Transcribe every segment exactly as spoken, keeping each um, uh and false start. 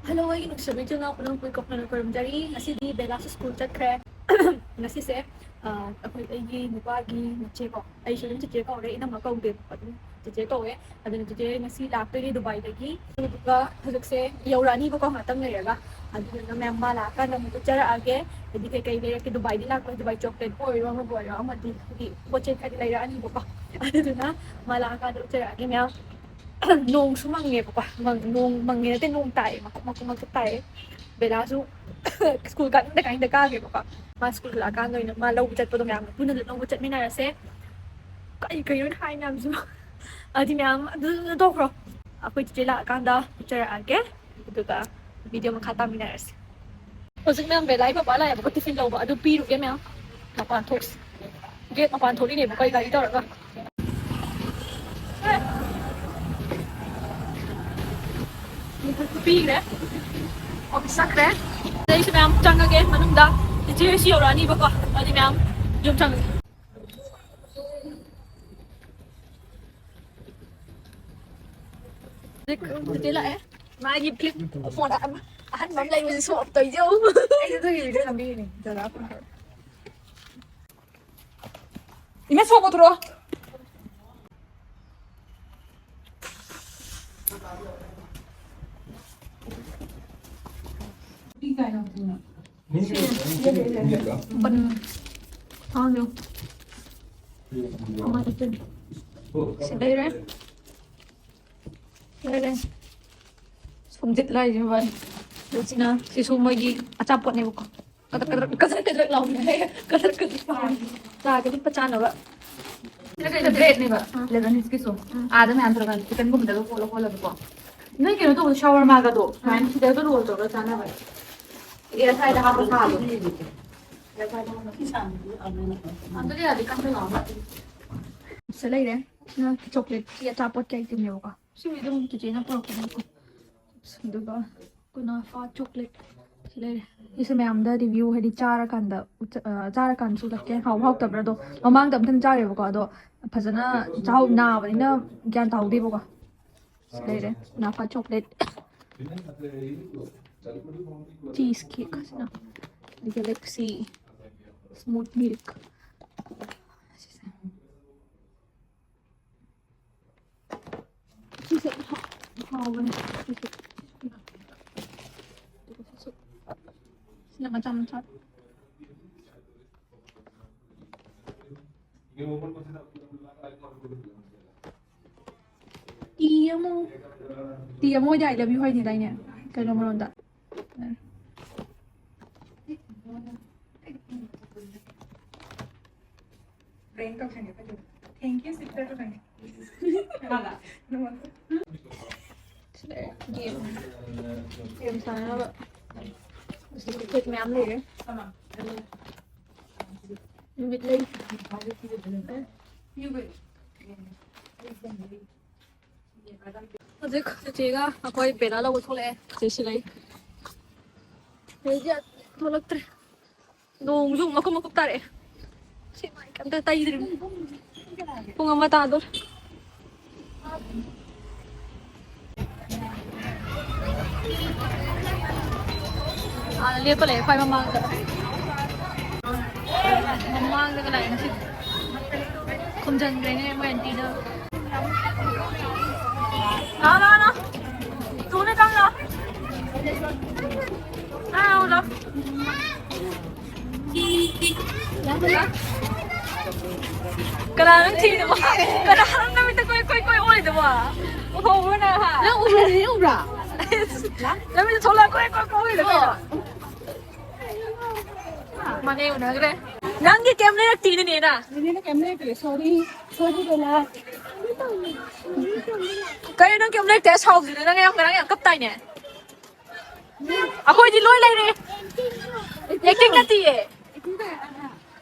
Hello, ꯑꯩꯒꯤ ꯅꯨꯡꯁꯤꯕ ꯏꯆꯤꯜ ꯏꯅꯥꯎ ꯄꯨꯝꯅꯃꯛꯄꯨ ꯏꯀꯣꯛꯅꯅ ꯈꯨꯔꯨꯝꯖꯔꯤ꯫ ꯉꯁꯤꯗꯤ ꯕꯦꯂꯥꯁꯨ ꯁ꯭ꯀꯨꯜ ꯆꯠꯈ꯭ꯔꯦ꯫ ꯉꯁꯤꯁꯦ, ꯑ, ꯑꯩꯈꯣꯏ, ꯑꯩꯒꯤ ꯅꯨꯄꯥꯒꯤ ꯃꯆꯦꯀꯣ, ꯑꯩꯁꯨ ꯑꯗꯨꯝ ꯆꯦꯆꯦ ꯀꯧꯔꯦ, ꯏꯅꯝꯃ ꯀꯧꯗꯦꯕꯀꯣ, ꯑꯗꯨꯝ ꯆꯦꯆꯦ ꯀꯧꯋꯦ꯫ ꯑꯗꯨꯅ ꯆꯦꯆꯦ ꯉꯁꯤ ꯂꯥꯛꯇꯣꯏꯅꯦ ꯗꯨꯕꯥꯏꯗꯒꯤ꯫ ꯑꯗꯨꯗꯨꯒ ꯍꯧꯖꯤꯛꯁꯦ ꯌꯧꯔꯛꯑꯅꯤꯕꯀꯣ, ꯉꯥꯛꯇꯪ ꯂꯩꯔꯒ꯫ ꯑꯗꯨꯗꯨꯅ ꯃꯌꯥꯝ ꯃꯥ ꯂꯥꯛꯑꯀꯥꯟꯗ ꯑꯃꯨꯛ ꯎꯠꯆꯔꯛꯑꯒꯦ꯫ ꯍꯥꯏꯗꯤ ꯀꯩꯀꯩ ꯂꯩꯔꯛꯀꯦ, ꯗꯨꯕꯥꯏꯗꯤ ꯂꯥꯛꯄ, ꯗꯨꯕꯥꯏ ꯆꯣꯀ꯭ꯂꯦꯠꯄꯨ ꯑꯣꯏꯔꯣ, ꯑꯃꯕꯨ ꯑꯣꯏꯔꯣ, ꯑꯃꯗꯤ ꯍꯥꯏꯗꯤ ꯄꯣꯠ ꯆꯩ ꯈꯔꯗꯤ ꯂꯩꯔꯛꯑꯅꯤꯕꯀꯣ꯫ ꯑꯗꯨꯗꯨꯅ ꯃꯥ ꯂꯥꯛꯑꯀꯥꯟꯗ ꯎꯠꯆꯔꯛꯑꯒꯦ ꯃꯌꯥꯝ꯫ ꯅꯣꯡꯁꯨ ꯃꯪꯉꯦꯕꯀꯣ꯫ ꯃꯪ-, ꯅꯣꯡ ꯃꯪꯉꯦ ꯅꯠꯇꯦ, ꯅꯣꯡ ꯇꯥꯏꯌꯦ, ꯃꯀꯨꯞ ꯃꯀꯨꯞ ꯃꯀꯨꯞ ꯇꯥꯏꯌꯦ꯫ ꯕꯦꯂꯥꯁꯨ ꯁ꯭ꯀꯨꯜ ꯀꯥꯅꯤꯡꯗ ꯀꯥꯅꯤꯡꯗ ꯀꯥꯒꯦꯕꯀꯣ꯫ ꯃꯥ ꯁ꯭ꯀꯨꯜ ꯍꯜꯂꯛꯑꯀꯥꯟꯗ ꯑꯣꯏꯅ ꯃꯥ ꯂꯧꯕ ꯆꯠꯄꯗꯣ ꯃꯌꯥꯝꯒ ꯄꯨꯟꯅ ꯂꯧꯕ ꯆꯠꯃꯤꯟꯅꯔꯁꯦ꯫ ꯀꯔꯤ ꯀꯔꯤꯅꯣ ꯍꯥꯏ ꯃꯌꯥꯝꯁꯨ꯫ ꯑꯗꯨꯗꯤ ꯃꯌꯥꯝ ꯑꯗꯨ ꯇꯣꯛꯈ꯭ꯔꯣ꯫ ꯑꯩꯈꯣꯏ ꯆꯤꯆꯦ ꯂꯥꯛꯑꯀꯥꯟꯗ ꯎꯠꯆꯔꯛꯑꯒꯦ꯫ ꯑꯗꯨꯒ ꯚꯤꯗꯤꯑꯣ ꯃꯈꯥ ꯇꯥꯃꯤꯟꯅꯔꯁꯦ꯫ ꯍꯧꯖꯤꯛ ꯃꯌꯥꯝ ꯕꯦꯂꯥꯒꯤ ꯄꯄꯥ ꯂꯥꯛꯑꯦꯕꯀꯣ, ꯇꯤꯐꯤꯟ ꯂꯧꯕ꯫ ꯑꯗꯨ ꯄꯤꯔꯨꯒꯦ ꯃꯌꯥꯝ꯫ ꯃꯄꯥꯟ ꯊꯣꯛꯁꯤ꯫ ꯒꯦꯠ ꯃꯄꯥꯟ ꯊꯣꯛꯂꯤꯅꯦꯕꯀꯣ ꯑꯩ ꯒꯥꯔꯤ ꯇꯧꯔꯒ꯫ ꯄꯤꯈ꯭ꯔꯦ꯫ ꯑꯣꯐꯤꯁ ꯆꯠꯈ꯭ꯔꯦ꯫ ꯑꯗꯩꯁꯨ ꯃꯌꯥꯝ ꯆꯪꯉꯒꯦ ꯃꯅꯨꯡꯗ꯫ ꯏꯆꯦ ꯍꯣꯏꯁꯨ ꯌꯧꯔꯛꯑꯅꯤꯕꯀꯣ꯫ ꯑꯗꯨꯗꯤ ꯃꯌꯥꯝ ꯌꯨꯝ ꯆꯪꯉꯒꯦ꯫ ꯍꯧꯖꯤꯛ ꯇꯤꯇꯤ ꯂꯥꯛꯑꯦ꯫ ꯃꯥꯒꯤ ꯐ꯭ꯂꯤꯞ ꯐꯣꯟ ꯑꯍꯟꯕ ꯑꯃ ꯂꯩꯕꯁꯦ ꯁꯣ ꯑꯣꯐ ꯇꯧꯖꯧ꯫ ꯑꯩꯁꯨ ꯑꯗꯨꯒꯤ ꯚꯤꯗꯤꯑꯣ ꯅꯝꯕꯤꯔꯤꯅꯦ, ꯖꯒꯥ ꯐꯪꯗꯕ꯫ ꯏꯃꯦ, ꯁꯣ ꯄꯨꯊꯣꯔꯛꯑꯣ꯫ ꯕꯟ ꯊꯥꯡꯗꯣ꯫ ꯁꯤ ꯂꯩꯔꯦ꯫ ꯂꯩꯔꯦ꯫ ꯁꯨꯝꯖꯤꯠ ꯂꯥꯏꯁꯦ ꯃꯕꯥꯅꯤ꯫ ꯑꯗꯨ ꯁꯤꯅ, ꯁꯤꯁꯨ ꯃꯣꯏꯒꯤ ꯑꯆꯥꯄꯣꯠꯅꯦꯕꯀꯣ꯫ ꯀꯗ꯭ꯔꯛ ꯀꯗ꯭ꯔꯛ, ꯀꯗ꯭ꯔꯛ ꯀꯗ꯭ꯔꯛ ꯂꯥꯎꯕꯅꯦ꯫ ꯀꯗ꯭ꯔꯛ ꯀꯗ꯭ꯔꯛ ꯂꯥꯎꯕꯅꯦ꯫ ꯆꯥꯒ ꯂꯨꯞꯄ ꯆꯥꯅꯕ꯫ ꯁꯤꯅ ꯀꯩꯅꯣ, ꯕ꯭ꯔꯦꯗꯅꯦꯕ꯫ ꯎꯝ꯫ ꯂꯦꯃꯟ ꯏꯁꯀꯤꯁꯨ꯫ ꯎꯝ꯫ ꯑꯥꯗ ꯃꯌꯥꯝ ꯇꯧꯔꯒ ꯆꯤꯀꯟꯒꯨꯝꯕꯗꯒ ꯀꯣꯠꯂ ꯀꯣꯠꯂꯒꯀꯣ꯫ ꯅꯣꯏ ꯀꯩꯅꯣ ꯇꯧꯕꯗꯣ, ꯁꯥꯋꯔꯃꯥꯒꯗꯣ ꯁꯨꯃꯥꯏꯅ ꯁꯤꯗꯒ ꯔꯣꯜ ꯇꯧꯔꯒ ꯆꯥꯅꯕ꯫ ꯑꯦꯌꯔ ꯐ꯭ꯔꯥꯏꯗ ꯍꯥꯞꯄ ꯁꯥꯕꯗꯣ꯫ ꯑꯦꯌꯔ ꯐ꯭ꯔꯥꯏꯗ ꯍꯥꯞꯄ꯫ ꯑꯗꯨꯗꯤ ꯌꯥꯗꯦ, ꯀꯟꯕ ꯉꯝꯃꯣꯏ꯫ ꯁꯤꯗ ꯂꯩꯔꯦ꯫ ꯁꯤꯅ ꯆꯣꯀ꯭ꯂꯦꯠꯀꯤ ꯑꯆꯥꯄꯣꯠꯀꯤ ꯑꯥꯏꯇꯦꯝꯅꯦꯕꯀꯣ꯫ ꯁꯤꯕꯨꯗꯤ ꯑꯗꯨꯝ ꯆꯤꯆꯦꯅ ꯄꯨꯔꯛꯄꯅꯦꯕꯀꯣ꯫ ꯑꯗꯨꯒ ꯀꯨꯅꯥꯐꯥ ꯆꯣꯀ꯭ꯂꯦꯠ ꯁꯤ ꯂꯩꯔꯦ꯫ ꯁꯤꯁꯦ ꯃꯌꯥꯝꯗ ꯔꯤꯚ꯭ꯌꯨ, ꯍꯥꯏꯗꯤ ꯆꯥꯔꯀꯥꯟꯗ ꯎꯠꯆ-, ꯑ, ꯆꯥꯔꯀꯥꯟꯗꯁꯨ ꯎꯠꯂꯛꯀꯦ꯫ ꯍꯥꯎꯕ ꯍꯥꯎꯇꯕ꯭ꯔꯥꯗꯣ꯫ ꯃꯃꯥꯡꯗ ꯑꯝꯇꯪ ꯆꯥꯔꯦꯕꯀꯣ, ꯑꯗꯣ ꯐꯖꯅ ꯆꯥꯍꯧ-, ꯅꯥꯕꯅꯤꯅ ꯒ꯭ꯌꯥꯟ ꯇꯥꯍꯧꯗꯦꯕꯀꯣ꯫ ꯁꯤ ꯂꯩꯔꯦ ꯀꯨꯅꯥꯐꯥ ꯆꯣꯀ꯭ꯂꯦꯠ꯫ Cheese cake ꯁꯤꯅ꯫ ꯑꯗꯒꯤ ꯂꯦꯛꯁꯤ smooth milk꯫ ꯁꯤꯁꯦ꯫ ꯁꯤꯁꯦ ꯍꯥꯎꯕꯅꯦ꯫ ꯁꯤꯁꯦ꯫ ꯁꯤꯅ ꯃꯆꯥ ꯃꯆꯥ꯫ ꯇꯤ ꯑꯃꯨꯛ, ꯇꯤ ꯑꯃꯨꯛ ꯑꯣꯏꯗꯤ I love you ꯍꯥꯏꯅꯤꯗꯥꯏꯅꯦ? ꯀꯩꯅꯣ ꯃꯔꯣꯟꯗ? ꯁꯤꯗ ꯒꯦꯝ, ꯒꯦꯝ ꯁꯥꯟꯅꯅꯕ ꯕꯤꯁꯀꯤꯠ ꯃꯌꯥꯝ ꯂꯩꯔꯦ꯫ ꯅꯨꯃꯤꯠ ꯂꯩ꯫ ꯍꯧꯖꯤꯛ ꯆꯤꯆꯦꯒ ꯑꯩꯈꯣꯏ ꯕꯦꯂꯥ ꯂꯧꯕ ꯊꯣꯛꯂꯛꯑꯦ꯫ ꯆꯤꯆꯦ ꯁꯤ ꯂꯩ꯫ ꯆꯤꯆꯦ ꯊꯣꯛꯂꯛꯇ꯭ꯔꯦ꯫ ꯅꯣꯡꯁꯨ ꯃꯀꯨꯞ ꯃꯀꯨꯞ ꯇꯥꯔꯛꯑꯦ꯫ ꯁꯤ ꯃꯥꯏ ꯀꯩꯝꯇ ꯇꯩꯗ꯭ꯔꯤ꯫ ꯄꯨꯡ ꯑꯃ ꯇꯥꯗꯣꯔꯦ꯫ ꯑꯥ, ꯂꯦꯞꯄ ꯂꯩꯌꯦ ꯈ꯭ꯋꯥꯏ ꯃꯃꯥꯡꯗ꯫ ꯃꯃꯥꯡꯗꯒ ꯂꯥꯛꯑꯦ ꯉꯁꯤꯗꯤ꯫ ꯈꯨꯝꯖꯟꯈ꯭ꯔꯦꯅꯦ ꯃꯣꯏ ꯑꯟꯇꯤꯗꯣ꯫ ꯂꯥꯛꯑꯣ, ꯂꯥꯛꯑꯣ, ꯂꯥꯛꯑꯣ꯫ ꯇꯨꯅꯦ ꯆꯪ ꯂꯥꯛꯑꯣ꯫ ꯂꯥꯛꯑꯣ, ꯂꯥꯛꯑꯣ꯫ ꯀꯅꯥꯅꯣ ꯊꯤꯔꯤꯗꯨꯕꯣ? ꯀꯅꯥꯅꯣ ꯅꯃꯤꯠꯇ ꯀꯣꯏ ꯀꯣꯏ ꯀꯣꯏ ꯑꯣꯔꯤꯗꯨꯕꯣ? ꯎꯍꯧꯕ꯭ꯔꯣ ꯅꯪ, ꯍꯥ? ꯅꯪ ꯎꯕ꯭ꯔꯥ? ꯅꯪ ꯎꯕ꯭ꯔꯥ? ꯅꯃꯤꯠꯇ ꯊꯣꯛꯂꯛꯑ ꯀꯣꯏ ꯀꯣꯏ ꯀꯣꯏ ꯑꯣꯔꯤꯗꯣ ꯀꯩꯅꯣ? ꯃꯥꯅꯦ, ꯎꯅꯈ꯭ꯔꯦ꯫ ꯅꯪꯒꯤ ꯀꯩꯝ ꯂꯩꯔꯛꯇꯦꯅꯦ, ꯅꯦꯅ꯫ ꯅꯦꯅꯦꯅ ꯀꯩꯝ ꯂꯩꯔꯛꯇ꯭ꯔꯦ, sorry, sorry, ꯕꯦꯂꯥ꯫ ꯀꯩꯅꯣ ꯅꯪ ꯀꯩꯝ ꯂꯩꯔꯛꯇꯦ? ꯁꯥꯎꯗ꯭ꯔꯤꯗꯣ ꯅꯪ ꯌꯥꯝ, ꯉꯔꯥꯡ ꯌꯥꯝ ꯀꯞꯇꯥꯏꯅꯦ꯫ ꯑꯩꯈꯣꯏꯗꯤ ꯂꯣꯏ ꯂꯩꯔꯦ꯫ Acting ꯅꯠꯇꯤꯌꯦ꯫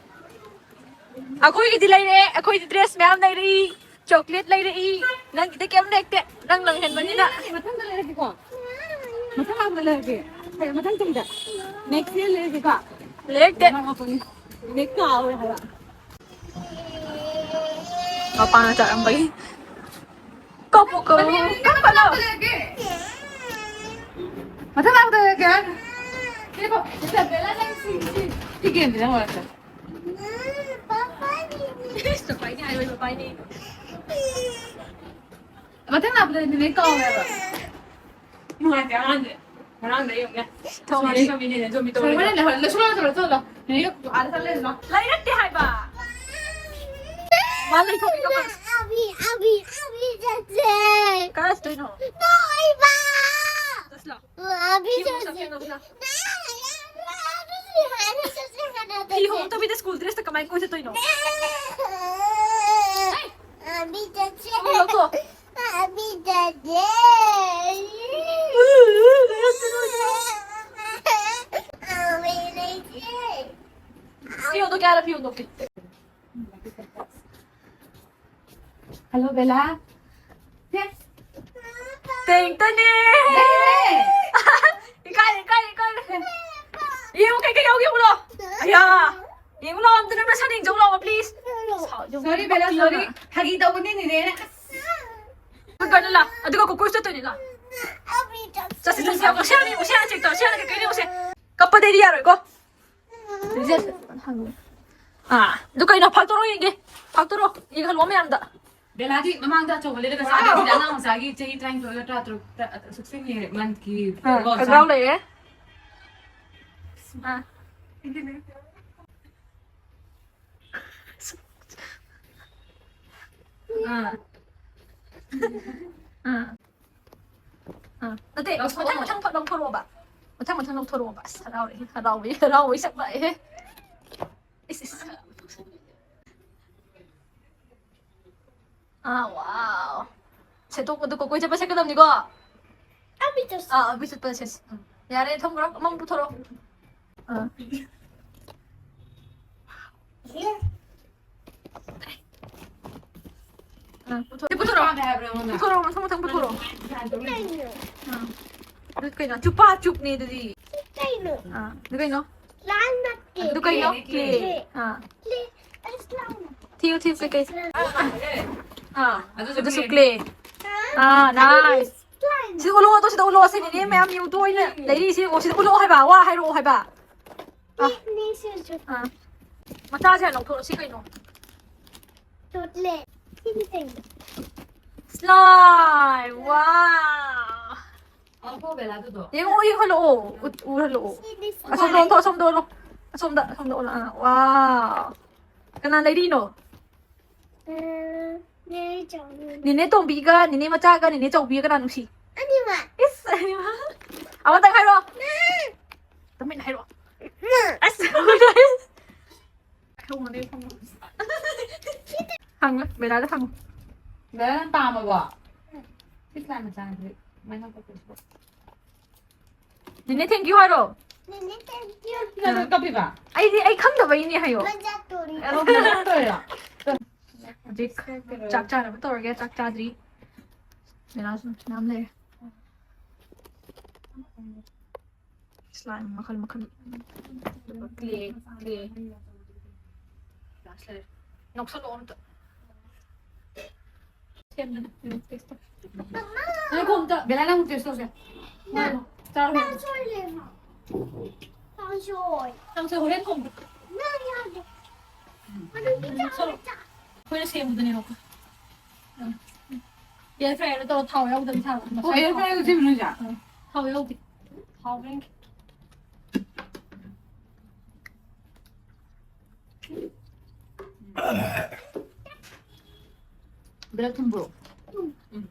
ꯑꯩꯈꯣꯏꯒꯤꯗꯤ ꯂꯩꯔꯦ, ꯑꯩꯈꯣꯏꯗꯤ dress ꯃꯌꯥꯝ ꯂꯩꯔꯛꯏ, chocolate ꯂꯩꯔꯛꯏ, ꯅꯪꯒꯤꯗꯤ ꯀꯩꯝ ꯂꯩꯔꯛꯇꯦ, ꯅꯪ ꯂꯝ ꯍꯦꯟꯕꯅꯤꯅ꯫ ꯃꯊꯪꯗ ꯂꯩꯔꯛꯀꯦꯀꯣ, ꯃꯊꯪ ꯂꯥꯛꯄꯗ ꯂꯩꯔꯛꯀꯦ, ꯍꯌꯦꯡ ꯃꯊꯪ ꯆꯍꯤꯗ, next year ꯂꯩꯔꯛꯀꯦꯀꯣ꯫ ꯂꯩꯔꯛꯇꯦ꯫ ꯅꯪ ꯉꯥꯎꯔꯛꯄꯅꯤ꯫ ꯅꯦꯛꯁ ꯀꯥꯎꯔꯦ ꯍꯥꯏꯕ꯫ ꯃꯄꯥꯅ ꯆꯥꯔꯝꯕꯒꯤ꯫ ꯀꯞꯄꯨ, ꯀꯞꯄꯨ, ꯀꯞꯄꯅꯣ꯫ ꯂꯩꯔꯛꯀꯦ꯫ ꯃꯊꯪ ꯂꯥꯛꯄꯗ ꯀꯩ ꯍꯥꯏꯅꯣ? ꯁꯤꯗ ꯀꯣ, ꯁꯤꯗ ꯕꯦꯂꯥ ꯅꯪ ꯁꯤ, ꯁꯤ, ꯁꯤ ꯒꯦꯝꯁꯦ ꯅꯪ ꯃꯔꯛꯇ꯫ ꯄꯥꯄꯥꯅꯤ꯫ ꯏꯁ, ꯄꯥꯄꯥꯅꯤ ꯍꯥꯏꯔꯣꯏ, ꯄꯥꯄꯥꯅꯤ꯫ ꯃꯊꯪ ꯂꯥꯛꯄꯗꯗꯤ ꯅꯦꯅꯦ ꯀꯥꯎꯔꯦꯕ꯫ ꯅꯨꯡꯉꯥꯏꯇꯦ ꯑꯉꯥꯡꯁꯦ꯫ ꯉꯔꯥꯡꯗ ꯌꯦꯡꯉꯨꯅꯦ꯫ ꯊꯣꯡꯉꯦ꯫ ꯁꯣꯔꯤ ꯐꯦꯃꯤꯂꯤꯅꯦ ꯖꯣꯝꯕꯤ ꯇꯧꯔꯦ꯫ ꯁꯣꯔꯤ ꯍꯣꯔꯦꯟ ꯂꯩꯍꯧꯔꯦ꯫ ꯂꯣꯏꯁꯤꯜꯂꯣ, ꯂꯣꯏꯁꯤꯜꯂꯣ, ꯂꯣꯏꯁꯤꯜꯂꯣ꯫ ꯅꯦꯅꯦ ꯑꯥꯗ ꯆꯠꯂꯦ, ꯂꯥꯛꯑꯣ꯫ ꯂꯩꯔꯛꯇꯦ ꯍꯥꯏꯕ꯫ ꯃꯥ ꯂꯩꯊꯣꯛꯈꯤꯒ ꯐꯔꯦ꯫ ꯑꯕꯤ, ꯑꯕꯤ, ꯑꯕꯤ ꯆꯠꯁꯦ꯫ ꯀꯥꯏ ꯆꯠꯇꯣꯏꯅꯣ? ꯅꯣꯏꯕ꯫ ꯆꯠꯁꯤꯂꯥꯎ꯫ ꯑꯕꯤ ꯐꯤ ꯍꯣꯡ ꯆꯠꯁꯦ꯫ ꯆꯠꯁꯦ, ꯂꯧꯁꯤꯂꯥꯎ꯫ ꯐꯤ ꯍꯣꯡꯗꯕꯤꯗ ꯁ꯭ꯀꯨꯜ ꯗ꯭ꯔꯦꯁꯇ ꯀꯃꯥꯏꯅ ꯀꯣꯏ ꯆꯠꯇꯣꯏꯅꯣ? ꯑꯕꯤ ꯆꯠꯁꯦ꯫ ꯑꯃꯨꯛ ꯂꯧꯊꯣꯛꯑꯣ꯫ ꯑꯕꯤ ꯆꯠꯁꯦ꯫ ꯑꯕꯤ ꯂꯩꯁꯦ꯫ ꯐꯤ ꯍꯣꯡꯗꯣꯛꯀꯦ ꯍꯥꯏꯔꯣ? ꯐꯤ ꯍꯣꯡꯗꯣꯛꯀꯦ꯫ ꯍꯜꯂꯣ, ꯕꯦꯂꯥ꯫ ꯁꯦ꯫ ꯇꯦꯡꯇꯅꯦ꯫ ꯂꯩꯔꯦ꯫ ꯏꯀꯥꯏꯔꯦ, ꯏꯀꯥꯏꯔꯦ, ꯏꯀꯥꯏꯔꯦ꯫ ꯌꯦꯡꯉꯨ, ꯀꯩꯀꯩ ꯌꯥꯎꯒꯦ ꯌꯦꯡꯉꯨ ꯂꯥꯎ꯫ ꯑꯌꯥ꯫ ꯌꯦꯡꯉꯨ ꯂꯥꯎ, ꯑꯝꯇ ꯅꯪ ꯅꯁꯥ ꯌꯦꯡꯖꯧ ꯂꯥꯎ, please꯫ Sorry, Bela, sorry꯫ ꯐꯥꯒꯤ ꯇꯧꯕꯅꯤ, ꯅꯦꯅꯦꯅ꯫ ꯀꯩꯅꯣ ꯂꯥ, ꯑꯗꯨꯒ ꯀꯣꯀ꯭ꯔꯣꯁ ꯆꯠꯇꯣꯏꯅꯦ ꯂꯥ꯫ ꯆꯠꯁꯤ, ꯆꯠꯁꯤ, ꯌꯥꯎ, ꯁꯤ ꯍꯥꯟꯅ ꯌꯦꯡꯉꯨ, ꯁꯤ ꯍꯥꯟꯅ check ꯇꯧ, ꯁꯤ ꯍꯥꯟꯅ ꯀꯩꯀꯩꯅꯣ ꯌꯦꯡꯉꯨꯁꯦ꯫ ꯀꯞꯄꯗꯩꯗꯤ ꯌꯥꯔꯣꯏꯀꯣ꯫ ꯔꯤꯖꯜ ꯍꯪꯉꯨ꯫ ꯑꯥ, ꯑꯗꯨ ꯀꯩꯅꯣ? ꯐꯥꯛꯇꯣꯔꯛꯑꯣ ꯌꯦꯡꯒꯦ꯫ ꯐꯥꯛꯇꯣꯔꯛꯑꯣ꯫ ꯌꯦꯡꯍꯜꯂꯣ ꯃꯌꯥꯝꯗ꯫ ꯕꯦꯂꯥꯗꯤ ꯃꯃꯥꯡꯗ ꯑꯆꯧꯕ ꯂꯩꯔꯒ ꯆꯥꯗꯣꯏꯁꯤꯗ ꯑꯉꯥꯡ ꯃꯆꯥꯒꯤ ꯆꯍꯤ ꯇꯔꯥꯅꯤꯊꯣꯏꯒ ꯇꯔꯥꯇꯔꯨꯛ, ꯇ-, sixteen month ꯀꯤ ꯑꯥ, ꯈꯣꯡꯒ꯭ꯔꯥꯎ ꯈꯣꯡꯒ꯭ꯔꯥꯎ ꯂꯩꯔꯦ꯫ ꯑꯥ꯫ ꯑꯥ꯫ ꯑꯥ꯫ ꯑꯥ꯫ ꯅꯠꯇꯦ, ꯂꯧꯊꯣꯛꯑꯣ꯫ ꯃꯊꯪ ꯃꯊꯪ ꯐꯠ ꯂꯧꯊꯣꯔꯛꯑꯣꯕ꯫ ꯃꯊꯪ ꯃꯊꯪ ꯂꯧꯊꯣꯔꯛꯑꯣꯕ꯫ ꯑꯁ, ꯍꯔꯥꯎꯔꯦ, ꯍꯔꯥꯎꯕꯩ, ꯍꯔꯥꯎꯕꯩ ꯁꯛ ꯂꯥꯛꯑꯦꯍꯦ꯫ ꯏꯁ, ꯏꯁ꯫ ꯑꯥ, wow꯫ ꯁꯦꯠꯇꯣꯛꯄꯗꯣ ꯀꯣꯀꯣꯏ ꯆꯠꯄ ꯁꯦꯠꯀꯗꯕꯅꯤꯀꯣ? ꯑꯕꯤ ꯆꯠꯁꯤ꯫ ꯑꯥ, ꯑꯕꯤ ꯆꯠꯄ ꯁꯦꯠꯁꯤ꯫ ꯎꯝ꯫ ꯌꯥꯔꯦ, ꯊꯝꯈ꯭ꯔꯣ꯫ ꯑꯃꯃꯨꯛ ꯄꯨꯊꯣꯔꯛꯑꯣ꯫ ꯑꯥ꯫ ꯑꯥ, ꯄꯨꯊꯣꯔꯛꯑꯣ, ꯄꯨꯊꯣꯔꯛꯑꯣ꯫ ꯄꯥꯝꯃꯦ ꯍꯥꯏꯕ꯭ꯔꯥ ꯅꯉꯣꯟꯗ? ꯄꯨꯊꯣꯔꯛꯑꯣ, ꯃꯊꯪ ꯃꯊꯪ ꯄꯨꯊꯣꯔꯛꯑꯣ꯫ ꯀꯩꯅꯣ? ꯑꯥ꯫ ꯑꯗꯨ ꯀꯩꯅꯣ? ꯆꯨꯄꯥ ꯆꯨꯞꯅꯤ ꯑꯗꯨꯗꯤ꯫ ꯀꯩꯅꯣ? ꯑꯥ, ꯑꯗꯨ ꯀꯩꯅꯣ? ꯂꯥꯏꯟ ꯅꯠꯇꯦ꯫ ꯑꯗꯨ ꯀꯩꯅꯣ? ꯀ꯭ꯂꯦ꯫ ꯀ꯭ꯂꯦ꯫ ꯑꯥ꯫ ꯀ꯭ꯂꯦ꯫ ꯑꯁ, ꯂꯥꯏꯟ ꯅꯠꯇꯦ꯫ ꯊꯤꯌꯨ, ꯊꯤꯌꯨ, ꯀꯩꯀꯩ? ꯑꯥ, ꯑꯗꯨꯁꯨ ꯑꯗꯨꯁꯨ ꯀ꯭ꯂꯦ꯫ ꯀ꯭ꯂꯦ꯫ ꯑꯥ, nice꯫ ꯂꯥꯏꯟ ꯁꯤꯗ ꯎꯠꯂꯛꯑꯣ, ꯑꯗꯣ ꯁꯤꯗ ꯎꯠꯂꯛꯑꯣ꯫ ꯁꯤ ꯅꯦꯅꯦ ꯃꯌꯥꯝ ꯌꯨꯇꯨ ꯑꯣꯏꯅ ꯂꯩꯔꯤꯁꯤ꯫ ꯑꯣ, ꯁꯤꯗ ꯎꯠꯂꯛꯑꯣ ꯍꯥꯏꯕ, ꯋꯥ ꯍꯥꯏꯔꯛꯑꯣ ꯍꯥꯏꯕ꯫ ꯑꯥ꯫ ꯃꯆꯥꯁꯦ ꯍꯥꯟꯅ ꯂꯧꯊꯣꯛꯑꯣ꯫ ꯁꯤ ꯀꯩꯅꯣ? ꯆꯣꯀ꯭ꯂꯦꯠ꯫ ꯁꯤꯗꯤ ꯀꯩꯅꯣ? ꯁ꯭ꯂꯥꯏꯝ꯫ ꯋꯥ꯫ ꯌꯦꯡꯉꯣ, ꯌꯦꯡꯍꯜꯂꯛꯑꯣ꯫ ꯎꯠ-, ꯎꯍꯜꯂꯛꯑꯣ꯫ ꯁꯤꯗꯤ ꯑꯁꯣꯝꯗ ꯑꯣꯟꯊꯣꯛ, ꯑꯁꯣꯝꯗ ꯑꯣꯜꯂꯣ꯫ ꯑꯁꯣꯝꯗ, ꯑꯁꯣꯝꯗ ꯑꯣꯜꯂꯣ꯫ ꯑꯥ, ꯋꯥ꯫ ꯀꯅꯥ ꯂꯩꯔꯤꯅꯣ? ꯎꯝ, ꯅꯦꯅꯦ ꯆꯥꯎꯕꯤ꯫ ꯅꯦꯅꯦ ꯇꯣꯝꯕꯤꯒ, ꯅꯦꯅꯦ ꯃꯆꯥꯒ, ꯅꯦꯅꯦ ꯆꯥꯎꯕꯤꯒ ꯀꯅꯥ ꯅꯨꯡꯁꯤ? ꯑꯅꯤꯃꯛ꯫ ꯏꯁ, ꯑꯅꯤꯃꯛ꯫ ꯑꯃꯇꯪ ꯍꯥꯏꯔꯣ꯫ ꯎꯝ꯫ ꯇꯨꯃꯤꯟꯅ ꯍꯥꯏꯔꯣ꯫ ꯎꯝ꯫ ꯑꯁ꯫ ꯍꯪꯉꯣ, ꯕꯦꯂꯥꯗ ꯍꯪꯉꯣ꯫ ꯕꯦꯂꯥ, ꯅꯪ ꯄꯥꯝꯃꯕꯣ? ꯁꯤ ꯁ꯭ꯂꯥꯏꯝ ꯃꯆꯥꯁꯦ ꯀꯃꯥꯏꯅ ꯇꯧꯊꯣꯛꯀꯦ? ꯅꯦꯅꯦ thank you ꯍꯥꯏꯔꯣ꯫ ꯅꯦꯅꯦ thank you꯫ ꯅꯪ ꯀꯞꯄꯤꯕ? ꯑꯩꯗꯤ ꯑꯩ ꯈꯪꯗꯕꯩꯅꯦ ꯍꯥꯏꯌꯣ꯫ ꯃꯖꯥ ꯇꯣꯔꯤ꯫ ꯑꯣ, ꯃꯖꯥ ꯇꯣꯔꯤꯔꯣ? ꯍꯧꯖꯤꯛ ꯆꯥꯛ ꯆꯥꯅꯕ ꯇꯧꯔꯒꯦ, ꯆꯥꯛ ꯆꯥꯗ꯭ꯔꯤ꯫ ꯕꯦꯂꯥꯁꯨ ꯃꯌꯥꯝ ꯂꯩꯔꯦ꯫ ꯁ꯭ꯂꯥꯏꯝ ꯃꯈꯜ ꯃꯈꯜ꯫ Clay, clay. ꯂꯥꯁ ꯂꯩꯔꯦ꯫ ꯅꯣꯛꯁꯜꯂꯛꯑꯣ ꯑꯝꯇ꯫ ꯁꯦꯝꯗꯅ꯫ ꯉꯥꯏꯈꯣ ꯑꯝꯇ꯫ ꯕꯦꯂꯥ, ꯅꯪ taste ꯇꯧꯁꯦ꯫ ꯅꯪ꯫ ꯆꯥꯔꯣ꯫ ꯀꯥꯡꯁꯣꯏ ꯂꯩꯕ꯭ꯔꯣ? ꯀꯥꯡꯁꯣꯏ꯫ ꯀꯥꯡꯁꯣꯏ ꯍꯣꯔꯦꯟ ꯊꯣꯡꯒꯦ꯫ ꯅꯪ ꯌꯥꯗꯦ꯫ ꯎꯝ꯫ ꯑꯗꯨꯗꯤ ꯆꯥꯔꯣ꯫ ꯆꯥꯔꯣ꯫ ꯑꯩꯈꯣꯏꯅ ꯁꯦꯝꯕꯗꯨꯅꯦꯕꯀꯣ꯫ ꯎꯝ꯫ Air fryer ꯗ ꯇꯧꯔ ꯊꯥꯎ ꯌꯥꯎꯗꯕꯤ ꯊꯥꯕ꯫ ꯑꯣ, air fryer ꯗ ꯁꯦꯝꯃꯤꯔꯣ ꯍꯧꯖꯤꯛ? ꯎꯝ꯫ ꯊꯥꯎ ꯌꯥꯎꯗꯦ꯫ ꯊꯥꯎ ꯌꯥꯎꯗꯦ꯫ ꯕꯦꯂꯥ ꯊꯨꯝꯕ꯭ꯔꯣ? ꯎꯝ꯫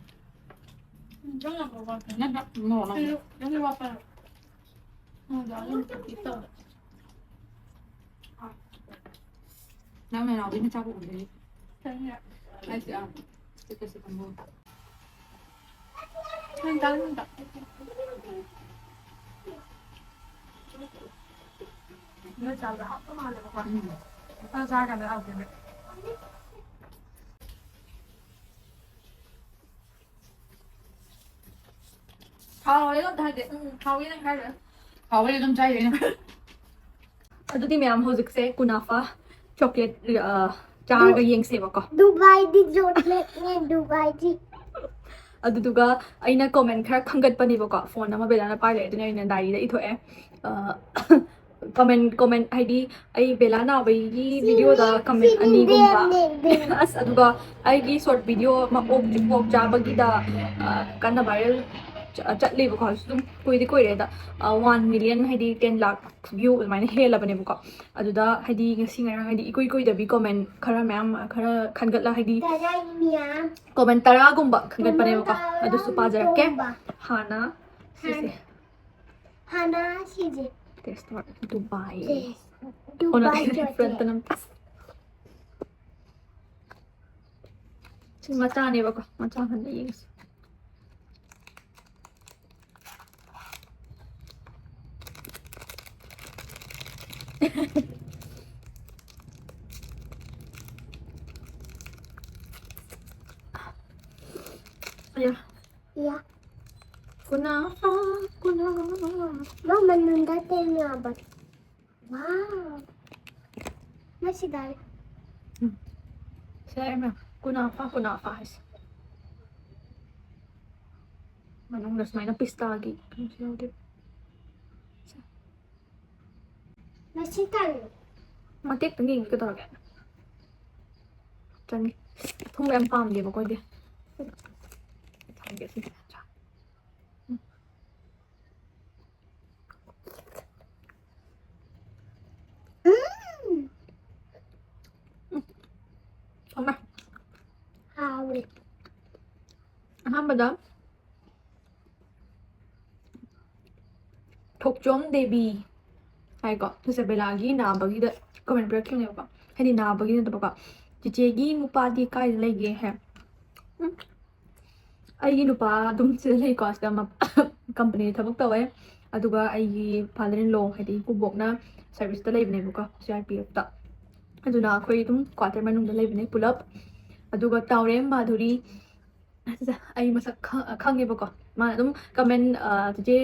ꯅꯠꯇ꯭ꯔꯥ? ꯃꯣꯔꯣꯛ ꯅꯠꯇ꯭ꯔꯣ? ꯅꯪ ꯃꯦꯅꯥꯎꯗꯤ ꯃꯆꯥ ꯄꯣꯛꯄꯗꯒꯤ꯫ ꯀꯩꯅꯣ? ꯑꯩꯁꯦ, ꯑꯥ, status ꯁꯦ ꯈꯪꯍꯧꯗꯦ꯫ ꯅꯪ ꯆꯥꯅꯤꯡꯗ꯭ꯔꯣ? ꯅꯣꯏ ꯆꯥꯕꯗ ꯍꯥꯎꯗꯧ ꯃꯥꯜꯂꯦꯕꯀꯣ꯫ ꯎꯝ꯫ ꯅꯪ ꯆꯥꯔꯀꯥꯟꯗ ꯍꯥꯎꯗꯣꯏꯅꯦ꯫ ꯍꯥꯎꯔꯦ ꯑꯝꯇ ꯍꯥꯏꯗꯦ꯫ ꯎꯝ, ꯍꯥꯎꯋꯦ ꯅꯪ ꯍꯥꯏꯔꯣ꯫ ꯍꯥꯎꯋꯦ ꯑꯗꯨꯝ ꯆꯥꯏꯌꯦ ꯑꯩꯅ꯫ ꯑꯗꯨꯗꯤ ꯃꯌꯥꯝ ꯍꯧꯖꯤꯛꯁꯦ ꯀꯨꯅꯥꯐꯥ ꯆꯣꯀ꯭ꯂꯦꯠ, ꯑ, ꯆꯥꯔꯒ ꯗꯨ-, ꯌꯦꯡꯁꯦꯕꯀꯣ꯫ ꯗꯨꯕꯥꯏꯗꯤ ꯆꯣꯀ꯭ꯂꯦꯠꯅꯦ, ꯗꯨꯕꯥꯏꯗꯤ꯫ ꯑꯗꯨꯗꯨꯒ ꯑꯩꯅ ꯀꯣꯃꯦꯟ ꯈꯔ ꯈꯟꯒꯠꯄꯅꯦꯕꯀꯣ, ꯐꯣꯟ ꯑꯃ ꯕꯦꯂꯥꯅ ꯄꯥꯏ ꯂꯩ, ꯑꯗꯨꯅ ꯑꯩꯅ ꯗꯥꯏꯔꯤꯗ ꯏꯊꯣꯛꯑꯦ꯫ ꯀꯃꯦꯟ ꯀꯃꯦꯟ ꯍꯥꯏꯗꯤ, ꯑꯩ ꯕꯦꯂꯥ ꯅꯥꯕꯒꯤ ꯚꯤꯗꯤꯑꯣꯗ ꯀꯃꯦꯟ ꯑꯅꯤꯒꯨꯝꯕ, ꯑꯁ, ꯑꯗꯨꯒ ꯑꯩꯒꯤ ꯁꯣꯔꯠ ꯚꯤꯗꯤꯑꯣ ꯑꯃ ꯑꯣꯛ ꯑꯣꯛ ꯆꯥꯕꯒꯤꯗ, ꯑ, ꯀꯟꯅ ꯚꯥꯏꯔꯦꯜ ꯆꯠꯂꯤꯕꯀꯣ, ꯑꯗꯨꯝ ꯀꯨꯏꯗꯤ ꯀꯨꯏꯔꯦꯗ꯫ ꯋꯥꯟ ꯃꯤꯂꯤꯌꯟ ꯍꯥꯏꯗꯤ ꯇꯦꯟ ꯂꯥꯛ ꯚ꯭ꯌꯨ ꯑꯗꯨꯃꯥꯏꯅ ꯍꯦꯜꯂꯕꯅꯦꯕꯀꯣ꯫ ꯑꯗꯨꯗ ꯍꯥꯏꯗꯤ ꯉꯁꯤ ꯉꯔꯥꯡ ꯍꯥꯏꯗꯤ ꯏꯀꯨꯏ ꯀꯨꯏꯗꯕꯤ ꯀꯣꯃꯦꯟ ꯈꯔ ꯃꯌꯥꯝ ꯈꯔ ꯈꯟꯒꯠꯂ ꯍꯥꯏꯗꯤ ꯀꯣꯃꯦꯟ ꯇꯔꯥꯒꯨꯝꯕ ꯈꯟꯒꯠꯄꯅꯦꯕꯀꯣ꯫ ꯑꯗꯨꯁꯨ ꯄꯥꯖꯔꯛꯀꯦ꯫ ꯍꯥꯟꯅ ꯁꯤꯁꯦ꯫ ꯍꯥꯟꯅ ꯁꯤꯁꯦ꯫ ꯇꯦꯁ ꯇꯧꯔꯦ꯫ ꯗꯨꯕꯥꯏ꯫ ꯇꯦꯁ꯫ ꯑꯣꯟꯅ ꯗꯨꯕꯥꯏ ꯇꯩꯅ ꯆꯠꯁꯦ꯫ ꯐ꯭ꯔꯟꯠꯇꯅ꯫ ꯁꯤ ꯃꯆꯥꯅꯦꯕꯀꯣ꯫ ꯃꯆꯥ ꯍꯟꯅ ꯌꯦꯡꯁꯤ꯫ ꯑꯌꯥ꯫ ꯌꯥ꯫ ꯀꯨꯅꯥꯐꯥ, ꯀꯨꯅꯥꯐꯥ꯫ ꯃꯥ ꯃꯅꯨꯡꯗ ꯇꯦꯡꯉꯕ꯫ ꯋꯥꯎ꯫ ꯃꯁꯤꯗ꯫ ꯎꯝ꯫ ꯁꯦ, ꯏꯃꯥ, ꯀꯨꯅꯥꯐꯥ, ꯀꯨꯅꯥꯐꯥ ꯍꯥꯏꯁꯦ꯫ ꯃꯅꯨꯡꯗ ꯁꯨꯃꯥꯏꯅ ꯄꯤꯁꯇꯥꯒꯤ ꯀꯩꯅꯣꯁꯨ ꯌꯥꯎꯗꯣꯏꯕ꯫ ꯁꯦ꯫ ꯃꯁꯤ ꯇꯜꯂꯦ꯫ ꯃꯇꯦꯛꯇꯪ ꯌꯦꯡꯒꯦ ꯀꯩꯗꯧꯔꯒꯦ? ꯆꯪꯉꯦ꯫ ꯑꯊꯨꯝꯕ ꯌꯥꯝ ꯄꯥꯝꯗꯦꯕꯀꯣ ꯑꯩꯗꯤ꯫ ꯊꯝꯒꯦ ꯁꯤꯗ꯫ ꯎꯝ꯫ ꯎꯝ꯫ ꯎꯝ꯫ ꯊꯝꯃꯦ꯫ ꯍꯥꯎꯔꯦ꯫ ꯑꯍꯥꯟꯕꯗ ꯊꯣꯛꯆꯣꯝ ꯗꯦꯕꯤ ꯍꯥꯏꯀꯣ, ꯏꯁꯥꯕꯦꯂꯥꯒꯤ ꯅꯥꯕꯒꯤꯗ ꯀꯃꯦꯟ ꯄꯤꯔꯛꯈꯤꯕꯅꯦꯕꯀꯣ꯫ ꯍꯥꯏꯗꯤ ꯅꯥꯕꯒꯤ ꯅꯠꯇꯕꯀꯣ, "ꯆꯤꯆꯦꯒꯤ ꯅꯨꯄꯥꯗꯤ ꯀꯥꯏꯗ ꯂꯩꯒꯦ?" ꯍꯥꯏ꯫ ꯎꯝ꯫ ꯑꯩꯒꯤ ꯅꯨꯄꯥ ꯑꯗꯨꯝ ꯁꯤꯗ ꯂꯩꯀꯣ, ꯁꯤꯗ ꯃ-, ꯀꯝꯄꯅꯤꯗ ꯊꯕꯛ ꯇꯧꯋꯦ꯫ ꯑꯗꯨꯒ ꯑꯩꯒꯤ father in law, ꯍꯥꯏꯗꯤ ꯏꯀꯨꯕꯣꯛꯅ ꯁꯔꯚꯤꯁꯇ ꯂꯩꯕꯅꯦꯕꯀꯣ, ꯁꯤ ꯑꯥꯔ ꯄꯤ ꯑꯦꯐꯇ꯫ ꯑꯗꯨꯅ ꯑꯩꯈꯣꯏ ꯑꯗꯨꯝ ꯀ꯭ꯋꯥꯇꯔ ꯃꯅꯨꯡꯗ ꯂꯩꯕꯅꯦ ꯄꯨꯂꯞ꯫ ꯑꯗꯨꯒ ꯇꯥꯎꯔꯦꯝ ꯃꯥꯙꯨꯔꯤ, ꯑꯁꯤꯁꯦ ꯑꯩ ꯃꯁꯛ ꯈ-, ꯈꯪꯉꯦꯕꯀꯣ꯫ ꯃꯥꯅ ꯑꯗꯨꯝ ꯀꯃꯦꯟ, ꯑ, ꯆꯤꯆꯦ,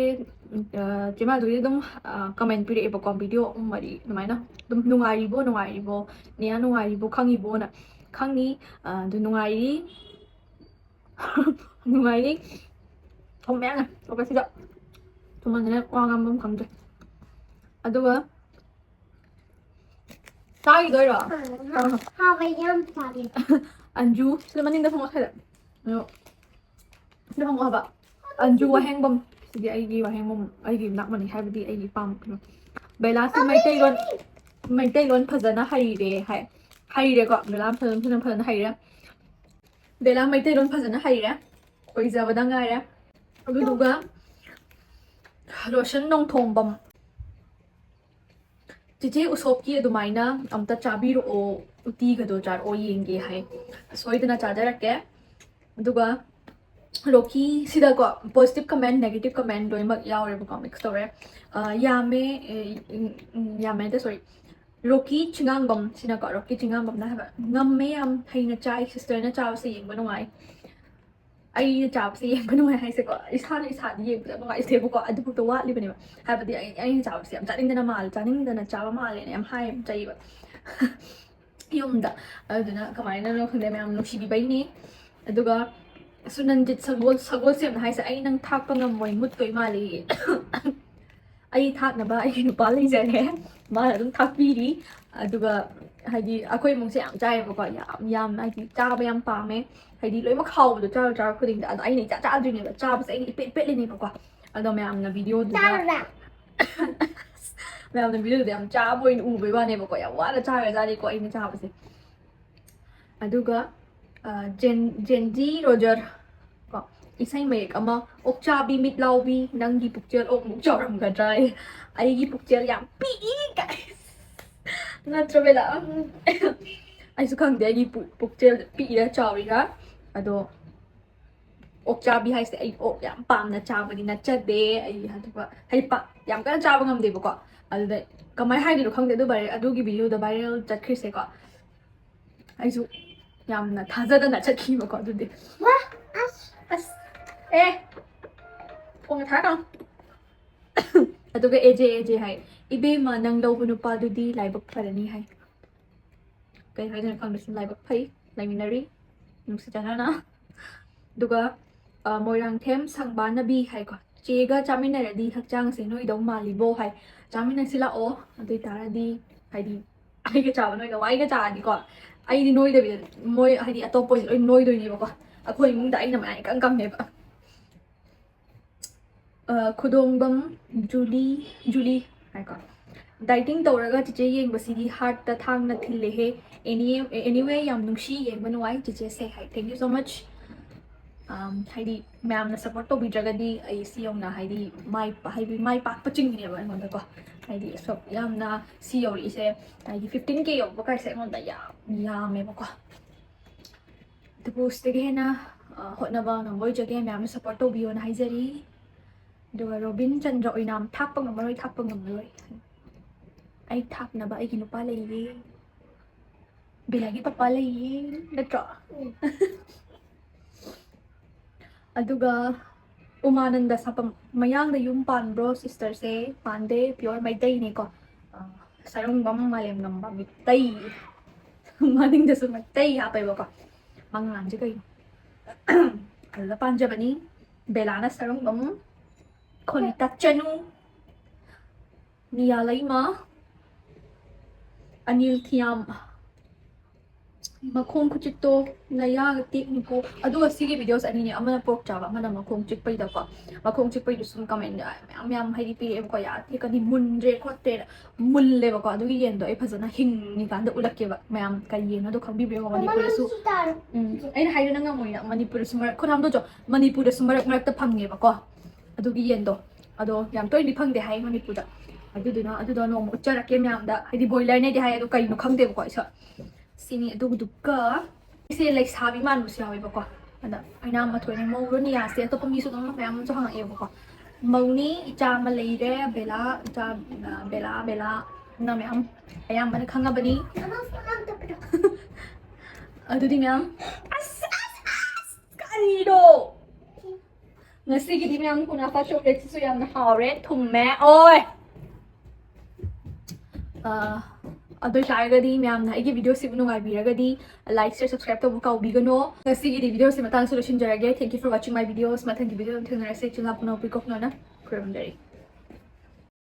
ꯑ, ꯆꯦ ꯃꯥꯙꯨꯔꯤ ꯑꯗꯨꯝ, ꯑ, ꯀꯃꯦꯟ ꯄꯤꯔꯛꯑꯦꯕꯀꯣ, ꯚꯤꯗꯤꯑꯣ ꯑꯍꯨꯝ ꯃꯔꯤ ꯑꯗꯨꯃꯥꯏꯅ꯫ ꯑꯗꯨꯝ, "ꯅꯨꯡꯉꯥꯏꯔꯤꯕꯣ, ꯅꯨꯡꯉꯥꯏꯔꯤꯕꯣ? ꯅꯦꯍꯥ ꯅꯨꯡꯉꯥꯏꯔꯤꯕꯣ? ꯈꯪꯉꯤꯕꯣꯅ?" "ꯈꯪꯉꯤ, ꯑ, ꯑꯗꯨ ꯅꯨꯡꯉꯥꯏꯔꯤ꯫" ꯅꯨꯡꯉꯥꯏꯔꯤ꯫ ꯊꯨꯝ ꯃꯌꯥꯝꯅ ꯊꯣꯛꯄꯁꯤꯗ ꯊꯨꯝꯃꯟꯗꯅ ꯋꯥ ꯉꯥꯡꯕ ꯑꯃ ꯈꯪꯗ꯭ꯔꯦ꯫ ꯑꯗꯨꯒ ꯆꯥꯈꯤꯗꯣꯏꯔꯣ? ꯍꯥꯎꯕ ꯌꯥꯝ ꯆꯥꯔꯦ꯫ ꯑꯟꯖꯨ ꯁꯤꯗ ꯃꯅꯤꯡꯗ ꯐꯝꯃꯣ ꯁꯤꯗ꯫ ꯑꯗꯣ ꯁꯤꯗ ꯐꯝꯃꯣ ꯍꯥꯏꯕ꯫ ꯑꯟꯖꯨ ꯋꯥꯍꯦꯡꯕꯝ꯫ ꯁꯤꯗꯤ ꯑꯩꯒꯤ ꯋꯥꯍꯦꯡꯕꯝ, ꯑꯩꯒꯤ ꯅꯥꯛꯃꯅꯤ ꯍꯥꯏꯕꯗꯤ ꯑꯩꯒꯤ ꯏꯄꯥꯝ ꯀꯩꯅꯣ꯫ ꯕꯦꯂꯥꯁꯤ ꯃꯩꯇꯩꯂꯣꯟ, ꯃꯩꯇꯩꯂꯣꯟ ꯐꯖꯅ ꯍꯩꯔꯦ ꯍꯥꯏ꯫ ꯍꯩꯔꯦꯀꯣ, ꯕꯦꯂꯥ ꯐꯖꯅ, ꯐꯖꯅ, ꯐꯖꯅ ꯍꯩꯔꯦ꯫ ꯕꯦꯂꯥ ꯃꯩꯇꯩꯂꯣꯟ ꯐꯖꯅ ꯍꯩꯔꯦ꯫ ꯈꯣꯏꯖꯕꯗ ꯉꯥꯏꯔꯦ꯫ ꯑꯗꯨꯗꯨꯒ ꯔꯣꯁꯟ ꯅꯣꯡꯊꯣꯡꯕꯝ꯫ ꯆꯤꯆꯦ ꯎꯁꯣꯞꯀꯤ ꯑꯗꯨꯃꯥꯏꯅ ꯑꯝꯇ ꯆꯥꯕꯤꯔꯛꯑꯣ, ꯎꯇꯤꯒꯗꯣ ꯆꯥꯔꯛꯑꯣ ꯌꯦꯡꯒꯦ ꯍꯥꯏ꯫ ꯁꯣꯏꯗꯅ ꯆꯥꯖꯔꯛꯀꯦ꯫ ꯑꯗꯨꯒ ꯔꯣꯀꯤ ꯁꯤꯗꯀꯣ positive comment, negative comment ꯂꯣꯏꯅꯃꯛ ꯌꯥꯎꯔꯦꯕꯀꯣ, mix ꯇꯧꯔꯦ꯫ ꯑ, ꯌꯥꯝꯃꯦ, ꯑꯦ, ꯎꯝ, ꯎꯝ, ꯌꯥꯝꯃꯦ ꯅꯠꯇꯦ, sorry꯫ ꯔꯣꯀꯤ ꯆꯤꯉꯥꯡꯕꯝ ꯁꯤꯅꯀꯣ, ꯔꯣꯀꯤ ꯆꯤꯉꯥꯡꯕꯝꯅ ꯍꯥꯏꯕ, "ꯉꯝꯃꯦ, ꯌꯥꯝ ꯍꯩꯅ ꯆꯥꯏ, sisterꯅ ꯆꯥꯕꯁꯦ ꯌꯦꯡꯕ ꯅꯨꯡꯉꯥꯏ꯫ ꯑꯩꯅ ꯆꯥꯕꯁꯦ ꯌꯦꯡꯕ ꯅꯨꯡꯉꯥꯏ" ꯍꯥꯏꯁꯦꯀꯣ, ꯏꯁꯥꯅ ꯏꯁꯥꯗꯤ ꯌꯦꯡꯕꯗ ꯅꯨꯡꯉꯥꯏꯇꯦꯕꯀꯣ, ꯑꯗꯨꯐꯥꯎꯗ ꯋꯥꯠꯂꯤꯕꯅꯦꯕ꯫ ꯍꯥꯏꯕꯗꯤ ꯑꯩ, ꯑꯩꯅ ꯆꯥꯕꯁꯦ ꯌꯥꯝ ꯆꯥꯅꯤꯡꯗꯅ ꯃꯥꯜꯂꯦ, ꯆꯥꯅꯤꯡꯗꯅ ꯆꯥꯕ ꯃꯥꯜꯂꯦꯅ ꯌꯥꯝ ꯍꯥꯏꯌꯦꯕ, ꯆꯩꯕ꯫ ꯌꯨꯝꯗ꯫ ꯑꯗꯨꯗꯨꯅ ꯀꯃꯥꯏꯅꯅꯣ ꯈꯪꯗꯦ, ꯃꯌꯥꯝ ꯅꯨꯡꯁꯤꯕꯤꯕꯩꯅꯦ꯫ ꯑꯗꯨꯒ ꯁꯨꯅꯟꯖꯤꯠ ꯁꯒꯣꯜ, ꯁꯒꯣꯜꯁꯦꯝꯅ ꯍꯥꯏꯁꯦ, "ꯑꯩ ꯅꯪ ꯊꯥꯛꯄ ꯉꯝꯃꯣꯏ, ꯃꯨꯠꯇꯣꯏ ꯃꯥꯜꯂꯤ"꯫ ꯑꯩ ꯊꯥꯛꯅꯕ ꯑꯩꯒꯤ ꯅꯨꯄꯥ ꯂꯩꯖꯔꯦ, ꯃꯥꯅ ꯑꯗꯨꯝ ꯊꯥꯛꯄꯤꯔꯤ꯫ ꯑꯗꯨꯒ ꯍꯥꯏꯗꯤ ꯑꯩꯈꯣꯏ ꯏꯃꯨꯡꯁꯦ ꯌꯥꯝ ꯆꯥꯏꯌꯦꯕꯀꯣ, ꯌꯥꯝ, ꯌꯥꯝ ꯍꯥꯏꯗꯤ ꯆꯥꯕ ꯌꯥꯝ ꯄꯥꯝꯃꯦ꯫ ꯍꯥꯏꯗꯤ ꯂꯣꯏꯅꯃꯛ ꯍꯥꯎꯕꯗꯣ ꯆꯥꯔ ꯆꯥꯔ ꯈꯨꯗꯤꯡꯗ꯫ ꯑꯗꯣ ꯑꯩꯅ ꯏꯆꯥ ꯆꯥꯗ꯭ꯔꯤꯅꯦꯕ, ꯆꯥꯕꯁꯦ ꯑꯩꯅ ꯏꯄꯦꯠ ꯄꯦꯠꯂꯤꯅꯦꯕꯀꯣ꯫ ꯑꯗꯣ ꯃꯌꯥꯝꯅ ꯚꯤꯗꯤꯑꯣꯗꯨꯗ ꯆꯥꯔꯨꯔꯥ? ꯃꯌꯥꯝꯅ ꯚꯤꯗꯤꯑꯣꯗ ꯌꯥꯝ ꯆꯥꯕ ꯑꯣꯏꯅ ꯎꯕꯩ ꯋꯥꯅꯦꯕꯀꯣ, ꯌꯥꯝ ꯋꯥꯅ ꯆꯥꯈ꯭ꯔꯖꯥꯠꯅꯤꯀꯣ ꯑꯩꯅ ꯆꯥꯕꯁꯦ꯫ ꯑꯗꯨꯒ, ꯑ, ꯖꯦꯟ-, ꯖꯦꯟꯖꯤ ꯔꯣꯖꯔ ꯀꯣ, ꯏꯁꯩ ꯃꯌꯦꯛ ꯑꯃ, "ꯑꯣꯛꯆꯥꯕꯤ ꯃꯤꯠ ꯂꯥꯎꯕꯤ, ꯅꯪꯒꯤ ꯄꯨꯛꯆꯦꯜ ꯑꯣꯛꯃꯨꯛ ꯆꯥꯎꯔꯝꯒꯗ꯭ꯔꯥ?" ꯑꯩ, "ꯑꯩꯒꯤ ꯄꯨꯛꯆꯦꯜ ꯌꯥꯝ ꯄꯤꯛꯏ" ꯀꯥꯏ꯫ ꯅꯠꯇ꯭ꯔꯣ ꯕꯦꯂꯥ? ꯎꯝ꯫ ꯑꯩꯁꯨ ꯈꯪꯗꯦ ꯑꯩꯒꯤ ꯄꯨ-, ꯄꯨꯛꯆꯦꯜ ꯄꯤꯛꯏꯔꯥ ꯆꯥꯎꯔꯤꯔꯥ꯫ ꯑꯗꯣ ꯑꯣꯛ ꯆꯥꯕꯤ ꯍꯥꯏꯁꯦ ꯑꯩ ꯑꯣꯛ ꯌꯥꯝ ꯄꯥꯝꯅ ꯆꯥꯕꯗꯤ ꯅꯠꯆꯗꯦ꯫ ꯑꯩ ꯑꯗꯨꯒ ꯍꯥꯏꯗꯤ ꯄꯥ-, ꯌꯥꯝ ꯀꯟꯅ ꯆꯥꯕ ꯉꯝꯗꯦꯕꯀꯣ꯫ ꯑꯗꯨꯗ ꯀꯃꯥꯏꯅ ꯍꯥꯏꯗꯣꯏꯅꯣ ꯈꯪꯗꯦ, ꯑꯗꯨ viral, ꯑꯗꯨꯒꯤ ꯚꯤꯗꯤꯑꯣꯗꯣ viral ꯆꯠꯈ꯭ꯔꯤꯁꯦꯀꯣ꯫ ꯑꯩꯁꯨ ꯌꯥꯝꯅ ꯊꯥꯖꯗꯅ ꯆꯠꯈꯤꯕꯀꯣ ꯑꯗꯨꯗꯤ꯫ ꯋꯥ! ꯑꯁ! ꯑꯁ! ꯑꯦ! ꯐꯣꯟꯒ ꯊꯥꯔꯛꯀꯅꯨ꯫ ꯑꯗꯨꯒ ꯑꯦꯖꯦ, ꯑꯦꯖꯦ ꯍꯥꯏ, "ꯏꯕꯦꯝꯃ, ꯅꯪ ꯂꯧꯕ ꯅꯨꯄꯥꯗꯨꯗꯤ ꯂꯥꯏꯕꯛ ꯐꯔꯅꯤ" ꯍꯥꯏ꯫ ꯀꯩ ꯍꯥꯏꯗꯣꯏꯅꯣ ꯈꯪꯗꯦ, ꯁꯨꯝ ꯂꯥꯏꯕꯛ ꯐꯩ, ꯂꯩꯃꯤꯟꯅꯔꯤ ꯅꯨꯡꯁꯤ ꯆꯥꯟꯅꯅ꯫ ꯑꯗꯨꯒ ꯑ, ꯃꯣꯏꯔꯥꯡꯊꯦꯝ ꯁꯪꯕꯥꯅꯕꯤ ꯍꯥꯏꯀꯣ, "ꯆꯦꯒ ꯆꯥꯃꯤꯟꯅꯔꯗꯤ ꯍꯛꯆꯥꯡꯁꯦ ꯅꯣꯏꯗꯧ ꯃꯥꯜꯂꯤꯕꯣ" ꯍꯥꯏ꯫ ꯆꯥꯃꯤꯟꯅꯁꯤ ꯂꯥꯛꯑꯣ꯫ ꯑꯗꯨ ꯑꯣꯏꯇꯥꯔꯗꯤ ꯍꯥꯏꯗꯤ ꯑꯩꯒ ꯆꯥꯕ ꯅꯣꯏꯅ ꯋꯥꯏꯒ ꯆꯥꯔꯗꯤꯀꯣ, ꯑꯩꯗꯤ ꯅꯣꯏꯗꯕꯤꯗ ꯃꯣꯏ ꯍꯥꯏꯗꯤ ꯑꯇꯣꯞꯄ ꯂꯣꯏ ꯅꯣꯏꯗꯣꯏꯅꯦꯕꯀꯣ꯫ ꯑꯩꯈꯣꯏ ꯏꯃꯨꯡꯗ ꯑꯩꯅ ꯃꯌꯥꯝ ꯏꯀꯪ ꯀꯪꯉꯦꯕ꯫ ꯑ, ꯈꯨꯗꯣꯡꯕꯝ ꯖꯨꯂꯤ, ꯖꯨꯂꯤ ꯍꯥꯏꯀꯣ꯫ "Dieting ꯇꯧꯔꯒ ꯆꯤꯆꯦ ꯌꯦꯡꯕꯁꯤꯗꯤ heartꯇ ꯊꯥꯡꯅ ꯊꯤꯜꯂꯦꯍꯦ꯫ Any, anyway, ꯌꯥꯝ ꯅꯨꯡꯁꯤ, ꯌꯦꯡꯕ ꯅꯨꯡꯉꯥꯏ ꯆꯤꯆꯦꯁꯦ" ꯍꯥꯏ꯫ Thank you so much꯫ ꯑꯝ, ꯍꯥꯏꯗꯤ ꯃꯌꯥꯝꯅ support ꯇꯧꯕꯤꯗ꯭ꯔꯒꯗꯤ ꯑꯩ ꯁꯤ ꯌꯧꯅ ꯍꯥꯏꯗꯤ ꯃꯥꯏ, ꯍꯥꯏꯗꯤ ꯃꯥꯏ ꯄꯥꯛꯄ ꯆꯤꯡꯉꯦꯕ ꯑꯩꯉꯣꯟꯗꯀꯣ꯫ ꯍꯥꯏꯗꯤ ꯑꯁꯨꯛ ꯌꯥꯝꯅ ꯁꯤ ꯌꯧꯔꯛꯏꯁꯦ, ꯍꯥꯏꯗꯤ fifteen K ꯌꯧꯕ ꯀꯥꯏꯁꯦ ꯑꯩꯉꯣꯟꯗ ꯌꯥꯝ ꯌꯥꯝꯃꯦꯕꯀꯣ꯫ ꯑꯗꯨꯕꯨ ꯁꯤꯗꯒꯤ ꯍꯦꯟꯅ, ꯑ, ꯍꯣꯠꯅꯕ ꯉꯝꯕ ꯑꯣꯏꯖꯒꯦ꯫ ꯃꯌꯥꯝꯅ support ꯇꯧꯕꯤꯌꯣꯅ ꯍꯥꯏꯖꯔꯤ꯫ ꯑꯗꯨꯒ ꯔꯣꯕꯤꯟ ꯆꯟꯗ꯭ꯔ ꯑꯣꯏꯅꯥꯝ, "ꯊꯥꯛꯄ ꯉꯝꯃꯔꯣꯏ, ꯊꯥꯛꯄ ꯉꯝꯃꯔꯣꯏ꯫ ꯑꯩ ꯊꯥꯛꯅꯕ ꯑꯩꯒꯤ ꯅꯨꯄꯥ ꯂꯩꯌꯦ, ꯕꯦꯂꯥꯒꯤ ꯄꯄꯥ ꯂꯩꯌꯦ", ꯅꯠꯇ꯭ꯔꯣ? ꯎꯝ꯫ ꯑꯗꯨꯒ ꯎꯃꯥꯅꯟꯗ ꯁꯥꯄꯝ, "ꯃꯌꯥꯡꯗ ꯌꯨꯝ ꯄꯥꯟꯕ꯭ꯔꯣ ꯁꯤꯁꯇꯔꯁꯦ?" ꯄꯥꯟꯗꯦ, pure ꯃꯩꯇꯩꯅꯦꯀꯣ꯫ ꯑ, ꯁꯔꯨꯡꯕꯝ ꯃꯥꯂꯦꯝꯉꯝꯕ ꯃꯤꯇꯩ꯫ ꯃꯅꯤꯡꯗꯁꯨ ꯃꯩꯇꯩ ꯍꯥꯞꯄꯦꯕꯀꯣ꯫ ꯃꯉꯥꯟꯁꯦ ꯀꯩꯅꯣ? ꯑꯗꯨꯗ ꯄꯥꯟꯖꯕꯅꯤ꯫ ꯕꯦꯂꯥꯅ ꯁꯔꯨꯡꯕꯝ, ꯈꯣꯅꯤꯇꯥ ꯆꯅꯨ, ꯅꯤꯌꯥ ꯂꯩꯃ, ꯑꯅꯤꯜ ꯊꯤꯌꯥꯝ꯫ ꯃꯈꯣꯡ ꯈꯨꯆꯤꯛꯇꯣ ꯅꯌꯥꯒ ꯇꯦꯛꯅꯤꯀꯣ꯫ ꯑꯗꯨꯒ ꯁꯤꯒꯤ videos ꯑꯅꯤꯅꯦ, ꯑꯃꯅ pork ꯆꯥꯕ, ꯑꯃꯅ ꯃꯈꯣꯡ ꯆꯤꯛꯄꯩꯗꯀꯣ꯫ ꯃꯈꯣꯡ ꯆꯤꯛꯄꯩꯗꯨ ꯁꯨꯝ comment ꯃꯌꯥꯝ ꯃꯌꯥꯝ ꯍꯥꯏꯗꯤ ꯄꯤꯔꯛꯑꯦꯕꯀꯣ, "ꯌꯥ ꯇꯦꯛꯀꯅꯤ, ꯃꯨꯟꯗ꯭ꯔꯦ ꯈꯣꯠꯇ꯭ꯔꯦꯅ"꯫ ꯃꯨꯜꯂꯦꯕꯀꯣ꯫ ꯑꯗꯨꯒꯤ ꯌꯦꯟꯗꯣ ꯑꯩ ꯐꯖꯅ ꯍꯤꯡꯉꯤꯀꯥꯟꯗ ꯎꯠꯂꯛꯀꯦꯕ ꯃꯌꯥꯝ, ꯀꯔꯤ ꯌꯦꯟꯅꯣꯗꯣ ꯈꯪꯕꯤꯕ꯭ꯔꯥ ꯌꯦꯡꯉꯣ꯫ ꯃꯅꯤꯄꯨꯔꯗꯁꯨ, ꯎꯝ, ꯑꯩꯅ ꯍꯥꯏꯗꯣ ꯅꯪ ꯉꯝꯃꯣꯏꯅ꯫ ꯃꯅꯤꯄꯨꯔꯗꯁꯨ ꯃꯔꯛ, ꯈꯨꯠ ꯍꯥꯝꯗꯣꯛꯆꯣ꯫ ꯃꯅꯤꯄꯨꯔꯗꯁꯨ ꯃꯔꯛ ꯃꯔꯛꯇ ꯐꯪꯉꯦꯕꯀꯣ ꯑꯗꯨꯒꯤ ꯌꯦꯟꯗꯣ꯫ ꯑꯗꯣ ꯌꯥꯝ ꯇꯣꯏꯅꯗꯤ ꯐꯪꯗꯦ ꯍꯥꯏ ꯃꯅꯤꯄꯨꯔꯗ꯫ ꯑꯗꯨꯗꯨꯅ ꯑꯗꯨꯗꯣ ꯅꯣꯡꯃ ꯎꯠꯆꯔꯛꯀꯦ ꯃꯌꯥꯝꯗ꯫ ꯍꯥꯏꯗꯤ broilerꯅꯦꯗꯤ ꯍꯥꯏ, ꯑꯗꯣ ꯀꯩꯅꯣ ꯈꯪꯗꯦꯕꯀꯣ ꯑꯩꯁꯨ꯫ ꯁꯤꯅꯤ꯫ ꯑꯗꯨꯗꯨꯒ ꯑꯩꯁꯦ ꯂꯩꯁꯥꯕꯤ ꯃꯥꯟꯕꯁꯨ ꯌꯥꯎꯋꯦꯕꯀꯣ꯫ ꯑꯗ ꯑꯩꯅ ꯃꯊꯣꯏꯅ ꯃꯧꯔꯣ ꯅꯤꯌꯥꯁꯦ, ꯑꯇꯣꯞꯄ ꯃꯤꯁꯨ ꯑꯗꯨꯝ ꯃꯌꯥꯝ ꯑꯃꯁꯨ ꯍꯪꯉꯛꯑꯦꯕꯀꯣ꯫ ꯃꯧꯅꯤ, ꯏꯆꯥ ꯑꯃ ꯂꯩꯔꯦ, ꯕꯦꯂꯥ, ꯏꯆꯥ, ꯑ, ꯕꯦꯂꯥ, ꯕꯦꯂꯥ, ꯅ ꯃꯌꯥꯝ ꯑꯌꯥꯝꯕꯅ ꯈꯪꯉꯕꯅꯤ꯫ ꯑꯃ phone ꯑꯝꯇ ꯄꯤꯔꯛꯑꯣ꯫ ꯑꯗꯨꯗꯤ ꯃꯌꯥꯝ, ꯑꯁ, ꯑꯁ, ꯑꯁ, ꯀꯔꯤꯅꯣ? ꯉꯁꯤꯒꯤꯗꯤ ꯃꯌꯥꯝ ꯀꯨꯅꯥꯐꯥ chocolateꯁꯤꯁꯨ ꯌꯥꯝꯅ ꯍꯥꯎꯔꯦ, ꯊꯨꯝꯃꯦ꯫ ꯑꯣꯏ! ꯑ, ꯑꯗꯨ ꯑꯣꯏꯇꯥꯔꯒꯗꯤ ꯃꯌꯥꯝꯅ ꯑꯩꯒꯤ videoꯁꯤꯕꯨ ꯅꯨꯡꯉꯥꯏꯕꯤꯔꯒꯗꯤ like, share, subscribe ꯇꯧꯕ ꯀꯥꯎꯕꯤꯒꯅꯣ꯫ ꯉꯁꯤꯒꯤꯗꯤ videoꯁꯤ ꯃꯇꯥꯡꯁꯤꯗ ꯂꯣꯏꯁꯤꯟꯖꯔꯒꯦ꯫ Thank you for watching my videos. ꯃꯊꯪꯒꯤ videoꯗ ꯊꯦꯡꯅꯔꯁꯦ꯫ ꯏꯆꯤꯜ ꯏꯅꯥꯎ ꯄꯨꯝꯅꯃꯛꯄꯨ ꯏꯀꯣꯛ ꯅꯣꯅ ꯈꯨꯔꯨꯝꯖꯔꯤ꯫